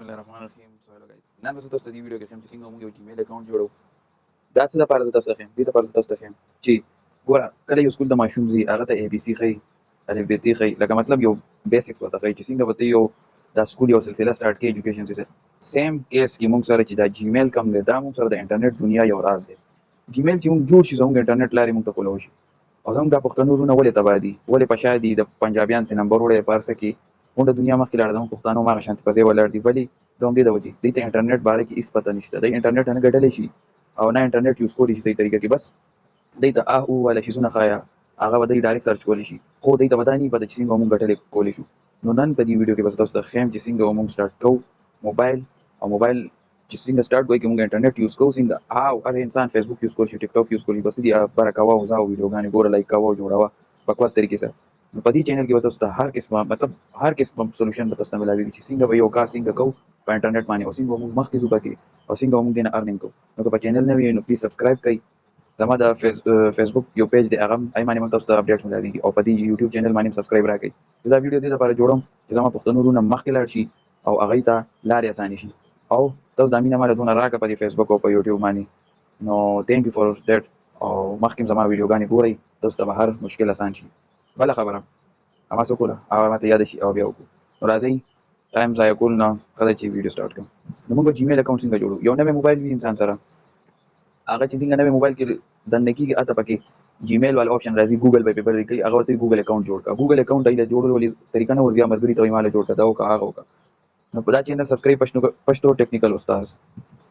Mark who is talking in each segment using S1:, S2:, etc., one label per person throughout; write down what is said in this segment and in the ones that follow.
S1: الله الرحمن الرحیم. سلام ګایز، نن به تاسو ته دې ویډیو کې ښیم چې څنګه موږ یو جیمیل اکاونټ جوړو. دا څه لپاره زه تاسو ته ښیم؟ دې لپاره زه تاسو ته ښیم چې ګوره، کله یو سکول ته ماشوم ځي، هغه ته ای بي سي ښیي، الف بي تی ښیي، لکه مطلب یو بیسکس ورته ښیي چې څنګه به ته یو دا سکول یو سلسله سټارټ کړې، ایجوکیشن سیستم. سیم کیس کې موږ سره چې دا جیمیل کم دی، دا موږ سره د انټرنیټ دنیا یو راز دی. جیمیل چې موږ جوړ شي، زموږ انټرنیټ لارې موږ ته کولو شي. او زموږ دا پښتنو وروڼه ولې تباه دي، ولې په شا دي؟ د پنجابیان ته نمبر وړی، په هر څه کې غونډه دنیا مخکې لاړه، زموږ پښتانه هماغه شانتې په ځای ولاړ دي. ولې؟ د همدې د وجې دوی ته انټرنیټ باره کې هېڅ پته نشته. دوی انټرنیټ نه ګټلی شي او نه انټرنیټ یوز کولی شي صحیح طریقه کې. بس دوی ته اه او والا شیزونه ښایه، هغه به دوی ډایرکټ سرچ کولی شي، خو دوی ته به دا نه پته چې څنګه موږ ګټلی کولی شو. نو نن په دې ویډیو کې به زه تاسو ته ښیم چې څنګه به موږ سټارټ کوو موبایل، او موبایل چې څنګه سټارټ کوي، کې موږ انټرنیټ یوز کوو څنګه. او هر انسان فیسبوک یوز کولی شي، ټیک ټاک یوز کولی شي، بس دې بره کوه او ځه او ویډیوګانې ګوره، لایک کوه او جوړوه بکواس طریقې سره. نو په دې چینل کې به تاسو ته هر قسمه، مطلب هر قسمه سولوشن به تاسو ته ملاویږي چې څنګه به یو کار څنګه کوو په انټرنیټ باندې، او څنګه موږ مخکې ځو پکې، او څنګه موږ دې نه ارنینګ کوو. نو که په چینل نه وي، نو پلیز سبسکرایب کړئ. زما د فیسبوک یو پیج دی، هغه هم باندې تاسو ته اپډیټ ملاویږي، او په دې یوټیوب چینل باندې سبسکرایب راکړئ. زه دا ویډیو دې لپاره جوړوم چې زما پښتنو وروڼه مخکې لاړ شي او هغوی ته لارې اسانې شي، او تاسو دا مینه ماله دونه راکړه په دې فیسبوک او په یوټیوب باندې، نو ثانک یو فار دیټ. او مخکې زما ویډیوګانې ګورئ، تاسو ته به هر مشکل اسان شي. بله خبره هغه څه کوله، هغه ماته یاد شي او بیا وکړو. نو راځئ، ټایم ضایع کول نه ښه دی چې ویډیو سټارټ کړم. نو موږ به جیمیل اکاونټ څنګه جوړو؟ یو نوی موبایل وي انسان سره، هغه چې څنګه نوی موبایل کې دننه کېږي، هلته پکې جیمیل والا آپشن راځي، ګوګل به پې بل لیکي، هغه ورته ګوګل اکاونټ جوړ کړه. ګوګل اکاونټ ایله جوړولو ولې طریقه نه ورځي، ملګري ته وایي ماله جوړ کړه، دا وکړه، هغه وکړه. نو په دا چینل سبسکرایب، پښتو پښتو ټیکنیکل استاد،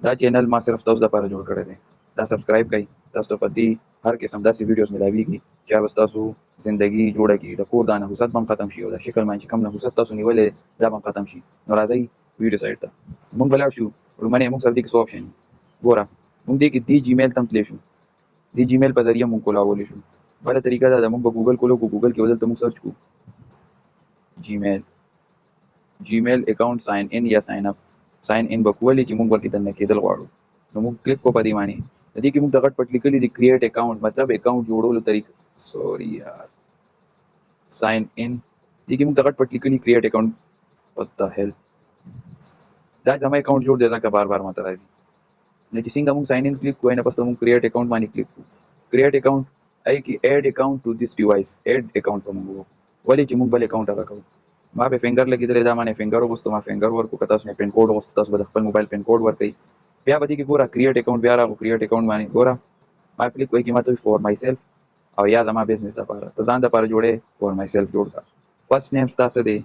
S1: دا چینل ما صرف تاسو لپاره جوړ کړی دی. دا سبسکرایب کړئ، تاسو ته په دې هر قسم داسې ویډیوز ملاویږي چې به ستاسو زندگی جوړه کړي، د کور دا نحوست به هم ختم شي، او د شکل باندې چې کوم نحوست تاسو نیولی، دا به هم ختم شي. نو راځئ ویډیو سایډ ته موږ به لاړ شو. لومړنی موږ سره دې کې څو آپشن؟ ګوره، موږ دې کې دې جیمیل ته هم تللی شو، دې جیمیل په ذریعه موږ کولاولی شو. بله طریقه دا ده، موږ به ګوګل کولو کو، ګوګل کې به دلته موږ سرچ کو جیمیل اکاونټ ساین ان یا ساین اپ. ساین ان به کولې چې موږ ورکې دننه کېدل غواړو، نو موږ کلیک کو په دې باندې. د دې کې موږ د غټ پټ لیکلي دي کریټ اکاونټ، مطلب اکاونټ جوړولو طریقه. سوري یار، ساین ان، دې کې موږ د غټ پټ لیکلي کریټ اکاونټ. What the hell، دا زما اکاونټ جوړ دی، ځکه بار بار ماته راځي. نو چې څنګه موږ ساین ان کلیک کوو، نه پس موږ کریټ اکاونټ باندې کلیک کوو. کریټ اکاونټ ای کې اډ اکاونټ ټو دیس ډیوایس، اډ اکاونټ په موږ وکړو. ولې چې موږ بل اکاونټ هغه کوو. ما په فینګر لګېدلی، دا باندې فینګر وغوښتو، ما فینګر ورکړو. که تاسو نه پین کوډ وغوښتو، تاسو به د خپل موبایل پین کوډ ورکړئ. بیا به دې کې ګوره کریټ اکاونټ بیا راغو. کریټ اکاونټ باندې ګوره ما کلیک کوی کې ماته فور مای سیلف او یا زما بزنس لپاره. ته ځان لپاره جوړې، فور مای سیلف جوړ کړه. فرست نیم ستا څه دی؟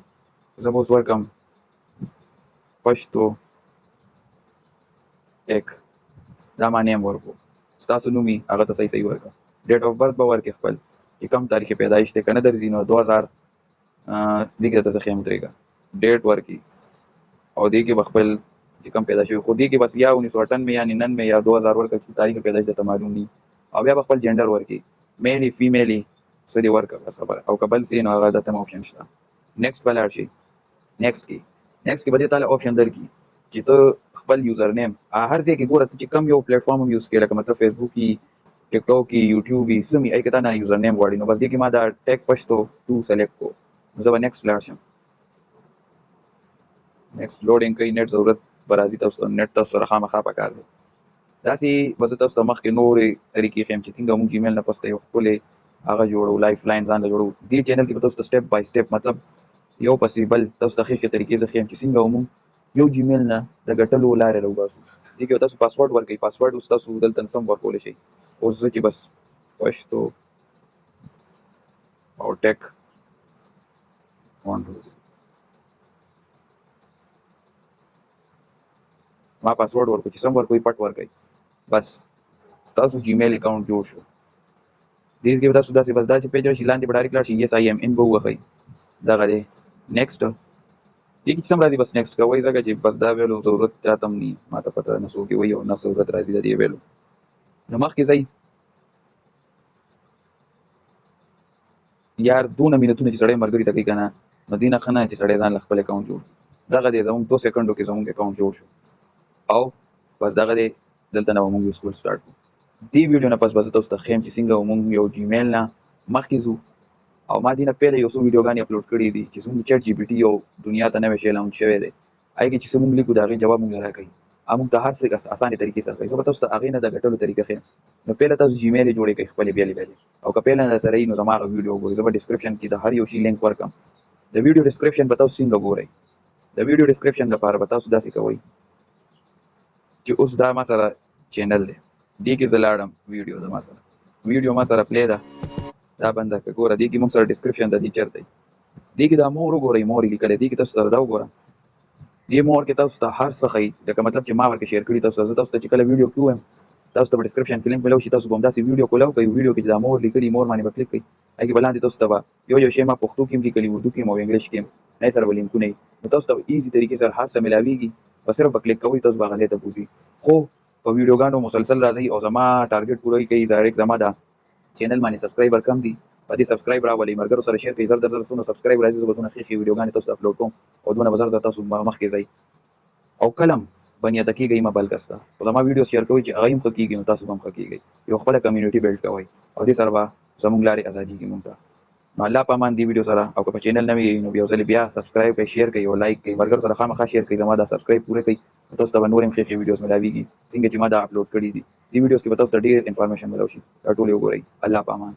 S1: زه به اوس ورکم پښتو ټیک، دا ما نیم ورکو. ستاسو نوم یې هغه ته صحیح صحیح ورکړه. ډیټ اف برت به ورکړې خپل چې کوم تاریخ پیدایش دی، که نه درځي نو 2000 دې کې درته زه ښیم. ودرېږه، ډیټ ورکړي او دې کې به خپل چې کوم پیدا شوی، خو دې کې بس یا 1998 یا 99 یا 2000 ورکړه چې تاریخ پیدایش درته معلوم نی. او بیا به خپل جنډر ورکړي، میل فیمیل څه دې ورکړه بس خبره، او که بل څه نو هغه درته آپشن شته. نیکسټ به لاړ شي. نیکسټ کې به دې تاله آپشن درکړي چې ته خپل یوزر نیم هر ځای کې ګوره، ته چې کوم یو پلیټ فارم هم یوز کړې، لکه مطلب فیسبوک یې، ټیک ټاک یې، یوټیوب یې، څه مې ای کې تا نه یوزر نیم غواړي. نو بس دې کې ما دا ټیک پښتو 2 سلیکټ کو، زه به نیکسټ لاړ شم. نیکسټ لوډینګ کوي، نېټ ضرورت به راځي تاسو ته، نېټ تاسو سره خامخا پکار دی. داسې به زه تاسو ته مخکې نورې طریقې ښیم چې څنګه موږ جیمیل نه پس ته یو ښکلی هغه جوړو، لایف لاین ځان له جوړو. دې چینل کې به تاسو ته سټیپ بای سټیپ، مطلب یو پسې بل تاسو ته ښې ښې طریقې زه ښیم چې څنګه موږ یو جیمیل نه د ګټلو لارې راوباسو. دې کې تاسو پاسورډ ورکړئ، پاسورډ اوس تاسو دلته سم ورکولی شئ. اوس زه چې بس پښتو او ټیک 1 2، ما پاسورډ ورکړو چې سم ورکوي، پټ ورکړئ، بس تاسو جیمیل اکاونټ جوړ شو. دې کې تاسو داسې بس داسې پیج راشي، لاندې به ډایرکټ لاړ شي، یس آی ایم ان به ووهئ. دغه دی نیکسټ. دې کې سم راځي، بس نیکسټ کوئ، ځکه چې بس دا ویلو ضرورت چاته هم نی، ماته پته نه څوک وایي او نه ضرورت راځي د دې ویلو. نو مخکې ځئ یار، دونه مینتونه چې سړی ملګري ته کوي که نه، نو دې نه ښه نه چې سړی ځان له خپل اکاونټ جوړ کړي. دغه دی، زموږ 2 سیکنډو کې زموږ اکاونټ جوړ شو، او بس دغه دی، دلته نه به موږ یو سکول سټارټ کړو. دې ویډیو نه پس به زه تاسو ته ښیم چې څنګه موږ یو جیمیل نه مخکې ځو. او ما دې نه پهله یو څو ویډیوګانې اپلوډ کړې دي چې زموږ چټ جي پي ټي یو دنیا ته نوی شی لانچ شوی دی، هغې کې چې څه مونږ لیکو د هغې جواب مونږ له راکوي، هغه مونږ ته هر څه اسانې طریقې سره کوي. زه به تاسو ته هغې نه د ګټلو طریقه ښیم. نو پهله تاسو جیمیل جوړې کړئ خپلې بېلې بېلې، او که پهله نه سره یي نو زما هغه ویډیو وګورئ. زه به ډسکرپشن کې د هر یو شي لینک ورکړم. د ویډیو ډسکرپشن به تاسو څنګه ګورئ؟ د ویډیو ډسکرپشن لپاره به تاسو داسې کوئ چې اوس دا ما سره چینل دی، دې کې زه لاړم، ویډیو زما سره ویډیو ما سره پلی ده، دا بنده که ګوره دې کې موږ سره ډسکرپشن د دې چېرته دی، دې کې دا مور وګورئ، مور یې لیکلی، دې کې تاسو سره دا وګوره، دې مور کې تاسو ته هر څه ښیي، لکه مطلب چې ما ورکې شیر کړي تاسو سره. زه تاسو ته چې کله ویډیو کې ووایم تاسو ته په ډسکرپشن کې لینک ملو شي، تاسو به همداسې ویډیو کولاو کوئ، ویډیو کې چې دا مور لیکلي مور باندې به کلیک کوئ، هغې کې به لاندې تاسو ته به یو یو شی ما پښتو کې هم لیکلي، اردو کې هم او انګلیش کې هم، نه سره به لینکونه وي، نو تاسو ته به ایزي طریقې سره هر څه ملاویږي، بس صرف به کلیک کوئ تاسو به هغه ځای ته بوځي. خو په ویډیوګانو مسلسل راځئ او زما ټارګټ پوره کوي، ډایرکټ زما دا چینل باندې سبسکرایبر کم دي، په دې سبسکرایب راولئ، ملګرو سره شیر کړئ، زر در زر څونه سبسکرایب راځي زه به دونه ښې ښې ویډیوګانې تاسو ته اپلوډ کوم او دونه به زر زر تاسو مخکې ځئ. او کلم بنیاده کېږئ مه بل کس ته، خو زما ویډیو شیر کوئ چې هغه هم ښه کېږي نو تاسو به هم ښه کېږئ، یو خپله کمیونټي بیلډ کوئ او دې سره به زموږ لارې ازادېږي موږ ته. نو الله په امان دې ویډیو سره، او که په چینل نوی یئ نو یو ځل بیا سبسکرایب کړئ، شیر کړئ او لایک کړئ، ملګرو سره خامخا شیر کړئ، زما دا سبسکرایب پوره کړئ نو تاسو ته به نورې هم ښې ښې ویډیوز ملاویږي څنګه چې ما دا اپلوډ کړي دي. دې ویډیوز کې به تاسو ته ډېر انفارمیشن ملاو شي، دا ټولې وګورئ. الله په امان.